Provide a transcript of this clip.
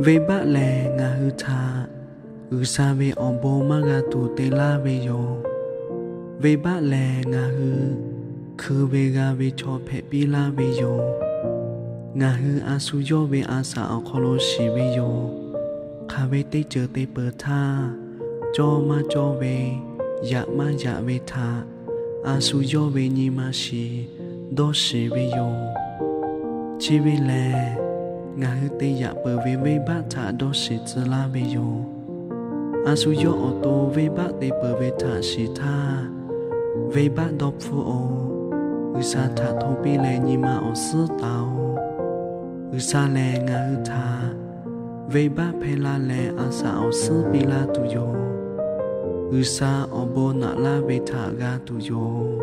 Venˇbaˆ lehˬ, ngaˬ hui htaꞈ G'uiˬsha ve awˬ bon maˇ g'a tuˬ te laˇ ve yoˬ. Venˇbaˆ lehˬ, ngaˬ hui hkui ve g'a ve chaw hpehꞈ piˇ laˇ ve yoˬ. Ngaˬ hui a shu yawˇ ve a shaꞈ awˬ hk'aw lo shiˍ ve yoˬ. Hk'aˬ ve teˇ ceuˬ te peuˬ htaˇ, cawˇ maˇ cawˇ ve, yaꞈ maˇ yaꞈ ve htaꞈ a shu yawˇ ve nyi ma shiˍ dawˇ shiˍ ve yoˬ. Chi ve lehˬ, ngaˬ hui te yaꞈ peuˬ ve venˇbaˆ htaꞈ dawˇ shiˍ tcuh laˇ ve yoˬ. A shu yawˇ awˬ to venˇbaˆ te peuˬ ve htaꞈ shiˍ htaˇ, venˇbaˆ dawˇ hpfuhˆ-oˬ. G'uiˬsha htaꞈ hto piˇ leh nyi ma awˬ suhˉ taˍ-oˬ. G'uiˬsha lehˬ, ngaˬ hui htaꞈ venˇbaˆ hpehˇ laˇ leh a shaꞈ awˬ suhˉ piˇ laˇ tuˬ yoˬ. G'uiˬsha awˬ bon naꞈ laˇ ve htaꞈ g'a tuˬ yoˬ.